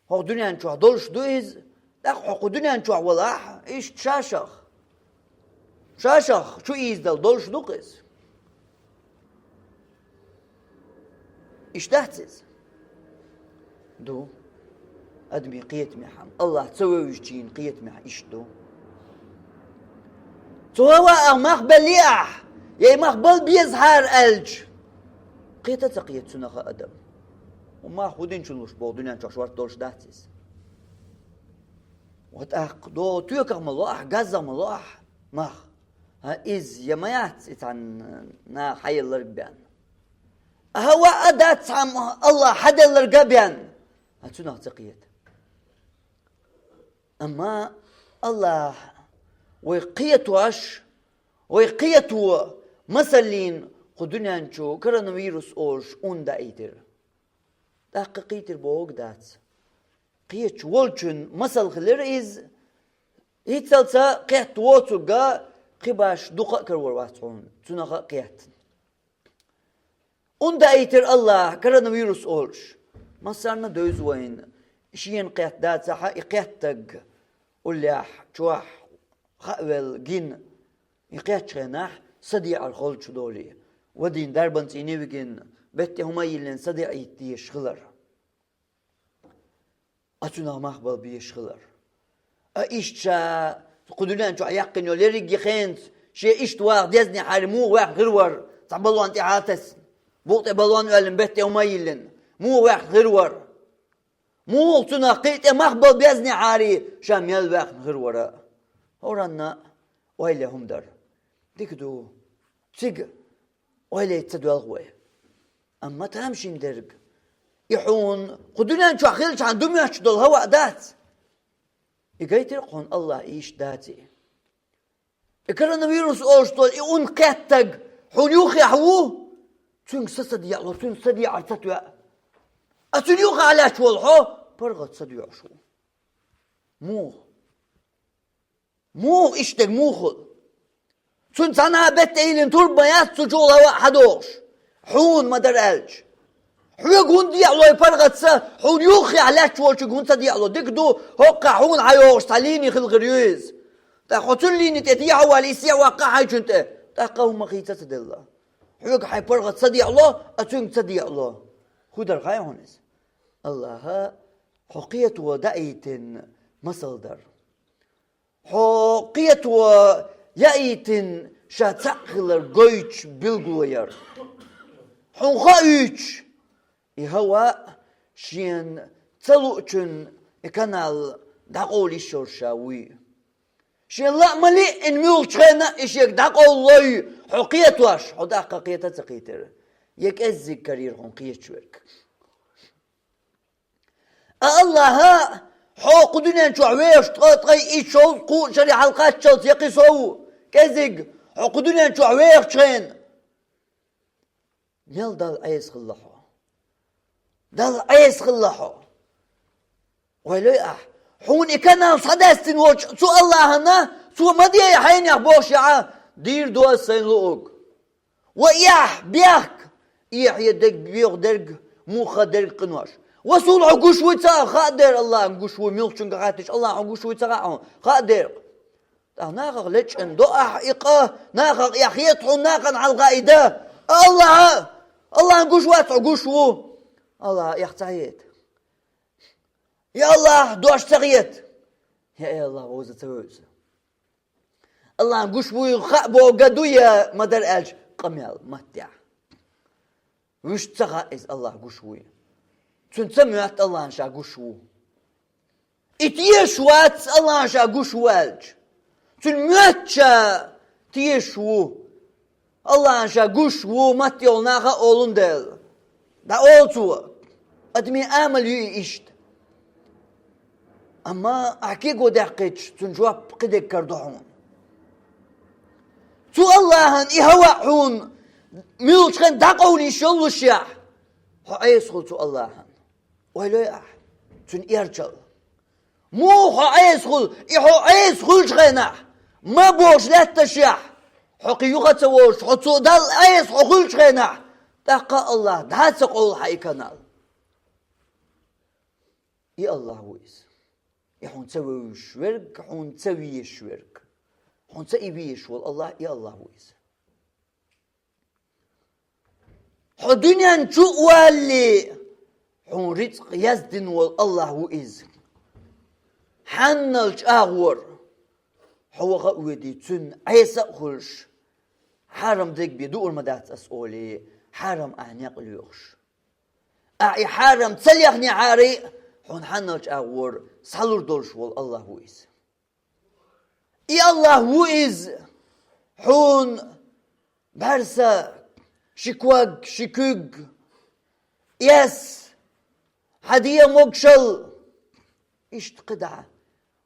хӀокху дуьнен чохь долуш ду иза, тӀаккха хьо кху дуьнен чохь валахь, иштта ша-шах, ша-шах чу ийзадала долуш ду-кх иза. Иштта дац иза? Ду. Адамийн кхетамехь-м, АллахӀ ца вевзачийн кхетамехь иштта ду. Цу хӀаваах мах белли ахь, я и мах бала безахьара аьлча, кхета а ца кхета цунах а адам. ХӀун мах хӀун динчун луш боху дуьнен чохь шорта долуш дац иза? Ва тӀаккха догӀу тоьках ма ло ахь, газзах ма ло ахь мах. ХӀан, иза я ма яц и цхьана наха хьаелларг бен? ХӀаваъ а дац цхьамма АллахӀа хьаделларг а бен? ХӀан, цунах ца кхета. Амма АллахӀа вай кхетош, вай кхето, масаллин, кху дуьнен чу коронавирус олуш ун даийтира. ТӀаккха кхийтира бохург дац. Кхеташ волчун масал хилира иза. ХӀинццалц а кхетта воцург а кхин баш дукха а карор вац хьуна, цунах а кхетта. Ун даийтира АллахӀа коронавирус олуш. Массарна а девза вайна, шена кхетта дацахь а, и кхеттаг уллехь, чохь, хаа велла, гина, и кхеттачу хенахь садеӀар холчу долий, вадийна дарбан цӀийне вигина, бетте хӀума а йиллина садеӀийта дезаш хилар. А цунах мах бала безаш хилар. А иштта ша кху дуьнен чохь яьккхина йолу ерриге хенца шен иштта ваха дезне хьари муха ваьхна хир вара, цхьа баллон тӀе хьа а тесна, букъа тӀе баллон оьллина, бетте хӀума а йиллина, муха ваьхна хир вара? Муха цунах кхин тӀе мах бала безне хьари, ша мел ваьхна хир вара? ХӀоранна ойла хӀума дара. Дика ду, цига ойла яйта ца доьлху вай. Амма тамашийна дерг, и хьуна кху дуьнен чохь хилчхьана ду моьттуш долу хӀаваъ дац? И гайтира-кх хьуна АллахӀа иштта даций? И коронавирус олуш долу и ун кхеттаг хьуна юххехь ву? Цуьнга са ца деӀало, цуьнан са деӀар ца тоьа. А цуьнан юххехь лаьтташ волу хьо паргӀат са доьӀуш ву. Муха? Муха иштта дерг муха хуьлу? Цуьнан цхьанхьа беттан тӀе йиллина турба ма яц цу чу гӀолла хьадогӀуш, хьуна ма-дарра аьлча. Хьоьга хӀунда декъалой паргӀатца, хьуна юххехь лаьтташ волчуьнга хӀунда ца декъало? Дика ду, хӀокхахь хьуна хьайогӀуш цхьа линий хила хир ю иза. ТӀаккха хьо цуьнан линий тӀе дехьа а ваьлла, иза схьа а ваккха хьайчунна тӀе, тӀаккха хӀумма хийца ца делла. Хьоьга хьайн паргӀат ца декъало, а цуьнга ца декъало. ХӀун дара хаьий хьуна иза? Аллаха хьо кхето даийтина масал дара. Хьо кхето яийтина ша цхьаъ хилар гойтуш билгало яра. Хьуна хоуьйтуш, и хӀаваъ шена ца луучунна и канал дӀакъовла йиш йолуш ша вуй. Шена лаа ма лиъна муьлххачу хенахь а и шега дӀакъовлалой, хьо кхетош, хьо даккха кхета а ца кхийтира. Я кӀеззиг карийра хьуна кхеташ верг. А Аллаха хьо кху дуьнен чохь вехаш ткъа, ткъе итт шо, кху шаре хьалакхаччалц я кхин сов, кӀеззиг, хьо кху дуьнен чохь вехачу хенахь, мел Далла Ӏеса хилла хьо. Далла Ӏеса хилла хьо. Ойла йой ахь, хьуна и канал схьадаьстина волчу цу Аллахана, цо ма дей хьайнех бохуш яхьа, дийр ду ас сайн луург. Ва эхь, бехк, эхь я дерг, боьха дерг, муха дерг къинош. Ва суна хьо гуш вуй ца хаьа, хаа дера Аллахьан гуш ву, муьлххачуьнга хаттича Аллахьан хьо гуш вуй ца хаьа хьуна, хаа дера. ТӀаккха нахах лечкъина до ахь и къа, нахах эхь хета хьуна, нахана хьалха и дан. Аллахьа, Аллахьан гуш вац хьо, гуш ву. Аллахьа эхь ца хета. Я Аллахь, дош ца хета. Я Аллахь, вовза ца вевза. Аллахьан гуш вуй хаа боху га ду я ма-дарра аьлча, къамел, маттехь. Вуьшта ца хаьа иза Аллахь гуш вуй. Цуьнан ца моьтту Аллахьан ша гуш ву. И тешаш вац Аллахьан ша гуш ву аьлча. Цуьнан моьтту ша тешаш ву. Аллахьан ша гуш ву, матта йолу наха а олун дела. ДӀаолу цо. Адамийн амал ю и иштта. Амма ахь кего даьккхича, цуьнан жоп кхидерг карадо хьуна. Цу Аллахьан и хӀаваъ хьуна муьлххачу хенахь дӀакъовла йиш йоллушехь, хьо Ӏеса хуьлу цу Аллахьан. Ойла йой ахь, цуьнан эрчалла. Муха хьо Ӏеса хуьлу, и хьо Ӏеса хуьлучу хенахь, ма бохуш лаьтташехь, хьо кхин юха а ца волуш, хьо цо Далла Ӏеса хьо хуьлучу хенахь, тӀаккха Аллахь дӀа а ца къовлу хьан и канал. И Аллахь ву иза. И хьуна ца вевзаш верг, хьуна ца везаш верг. Хьуна ца и везаш волу Аллахь, и Аллахь ву иза. Хьо дуьнен чу а валале, хьуна рицкъ яздина волу Аллахь ву иза. Хьанналчу агӀор хьо ваха а воьдий, цуьнан Ӏеса а хуьлуш, хьарам дерг бен дуур ма дац ас олий, хьарам ахь некъ лоьхуш. Ахь и хьарам ца лехнехьара а, хьуна хьанналчу агӀор схьалур долуш волу Аллахь ву иза. И Аллахь ву иза, хьуна бӀаьрса, ши ког, ши куьг, эс, хьан дегӀан могушалла, иштта кхидӀа.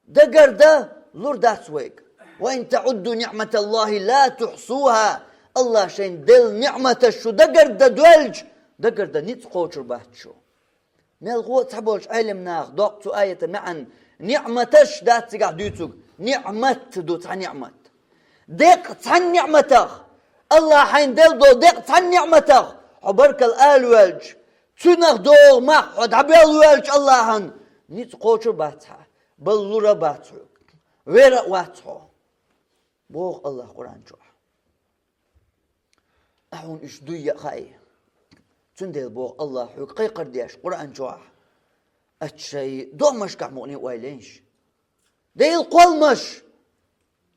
Дагардан лур дац вайга. «Ва ин таӀудду ниӀматаллахи ла тухьсуха». Аллахь шайна делла ниӀматаш шу дагардан доьлча, дагардан ницкъ кхочур бац шу. Мелхо а цхьаболчу Ӏелам наха доккху цу аятан маьӀна, ниӀматаш дац цигахь дуьйцург, ниӀмат ду цхьа ниӀмат. Деккъа цхьана ниӀматах, Аллахь хьайна делла долу деккъа цхьана ниӀматах хьо баркалла ала воьлча, цуьнах догӀу мах хьо дӀабоьлла воьлча Аллахьан, ницкъ кхочур бац хьан, балла лур а бац хьоьга, вер а вац хьо, боху Аллахь Къуръан чохь. Ахь хьуна уьш дуй а хаьий. Цундела боху Аллахь хьоьга кхайкхар деш Къуръан чохь: «Ача шайн догӀмашкахь мукъане ойла йийша». Делан кхолламаш,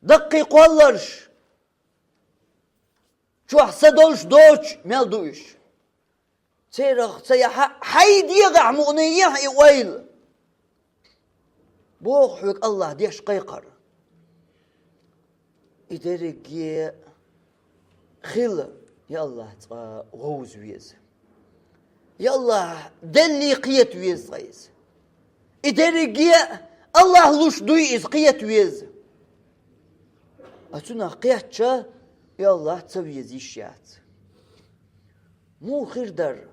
даккхий кхолларш, чохь са долуш доцуш мел ду уьш. Церах ца яхьа, хьайн дегӀахь мукъане ехьа и ойла. Боху хьоьга Аллахь деш кхайкхар. И дерриге хила, я Аллахь, цкъа вовза веза. Я Аллахь, деллий кхета веза цкъа иза. И дерриге Аллахь луш дуй иза кхета веза. А цунах кхетча, я Аллахь, ца веза йиш яц. Муха хир дара?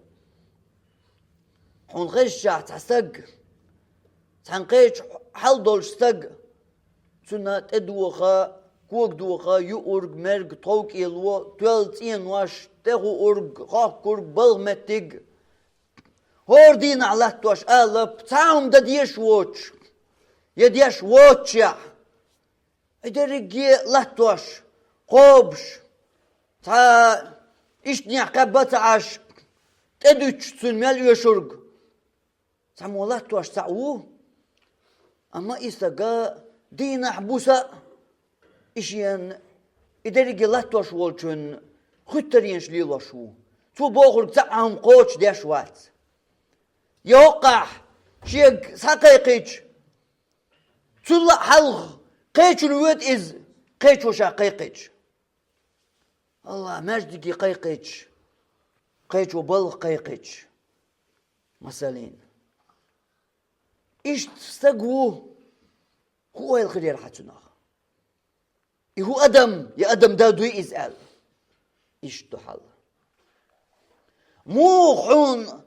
Хьуна хезчахь цхьа стаг, цхьана кхечу хьал долуш стаг, Цунна тӀедоха, когадоха юург, мерг, тховкӀело, тоьлла цӀенош, тӀехуург, хохкург, балха меттиг. ХӀора дийнахьа латтош алап, цхьа хӀума дан дезаш воцуш, я деш воццушехь. И дерриге латтош, кхобуш, цхьа ишттанехь кхаьбба ца Ӏаш, тӀедуьтуш цуьнан мел оьшург. Цхьаммо латтош цхьаъ ву, амма и стага дийнахь, буса а, и шена, и дерриге латтош волчун хуьттаренаш лелош ву. Цо бохург цхьа а хӀума кхочушдеш вац. Я хӀокхахь шега схьакхайкхича, цул а хьалха кхечунна воьду иза, кхечо ша кхайкхича. Аллах, маьждиге кхайкхича, кхечо балха кхайкхича. Масалин, иштта стаг ву, хӀун ойла хир яра хьан цунах? И хӀун адам, я адам да дуй иза аьлла? Иштта ду хьал. Муха хьуна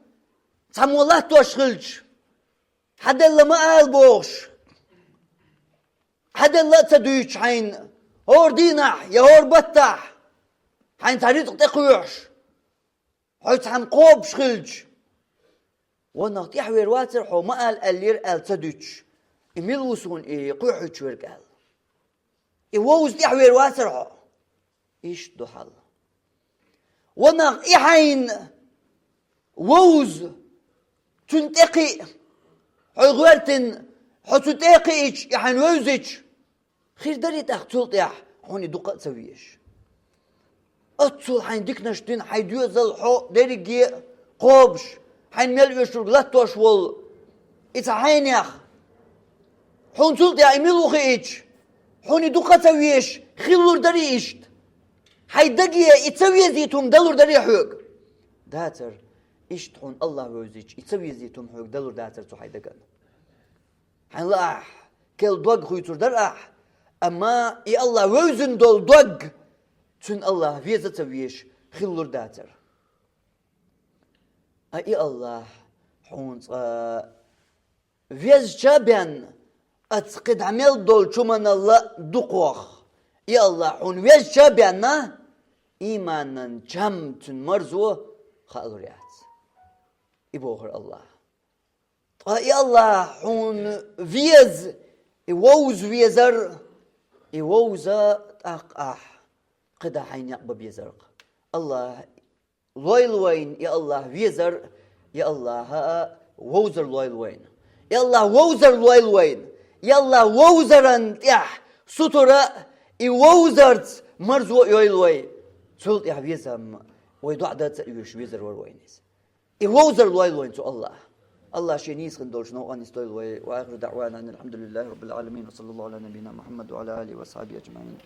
цхьаммо латтош хилча, хьан делла ма ала бохуш, хьан делла а ца дуьйцуш хьайна, хӀора дийнахь я хӀора баттахь, хьайна цхьа рицкъ тӀекхоьхьуш, хьо цхьамма кхобуш хилча, ванах тӀаьхьавер вацара хьо ма ала аьллера аьлла ца дуьтуш, и мила ву суна и кхоьхьуьйтуш верг аьлла. И вовза тӀаьхьавер вацара хьо? Иштта ду хьал. Ванах и хьайна вовза, цунна тӀекхиъ, хьо гӀоьртина, хьо цу тӀе а кхиъча, и хьайна вевзича, хир дарий тӀаккха цул тӀаьхьа хьуна и дукха а ца везаш? Оццул хьайна диканаш дина, хьайн доьзал хьо дерриге а кхобуш, хьайна мел оьшург латтош волу и цхьа хьенех, хьуна цул тӀаьхьа и мила ву хиъча, хьуна и дукха а ца везаш хилалур дарий иштта? Хьайн даге и ца везийта хӀума далур дарий хьоьга? Дацара, иштта хьуна Аллах вевзича, и ца везийта хӀума хьоьга далур дацара цу хьайн дагана. Хьайн лаахь, керла дог хуьйцур дара ахь, амма и Аллах вевзина долу дог, цуьнан Аллах веза а ца везаш хилалур дацара. Ткъа и Аллах хьуна цкъа везча а бен, оцу кхидӀа мел долчу хӀуманал а дукхох, и Аллах хьуна везча а бен, ийманан чам, цуьнан марзо хаалур яц. И бохура Аллах. Ткъа и Аллах хьуна веза, и вовза везар, и вовза тӀаккха ахь кхидӀа хьайн некъ бан безарх. Аллах лойла вайна и Аллах везар, и Аллах вовзар лойла вайна. И Аллах вовзар лойла вайна. И Аллах вовзаран тӀехь сутара, и вовзарца марзо а йойла вай. Цул тӀехь везам вай доӀа дан ца оьшуш везар вара вайна иза. И вовзар лойла вайна цу Аллах. Аллах шен нийса хин долчу новкъа нисдойла вай. وآخر دعوانا أن الحمد لله رب العالمين، وصلى الله على نبينا محمد وعلى آله وأصحابه أجمعين.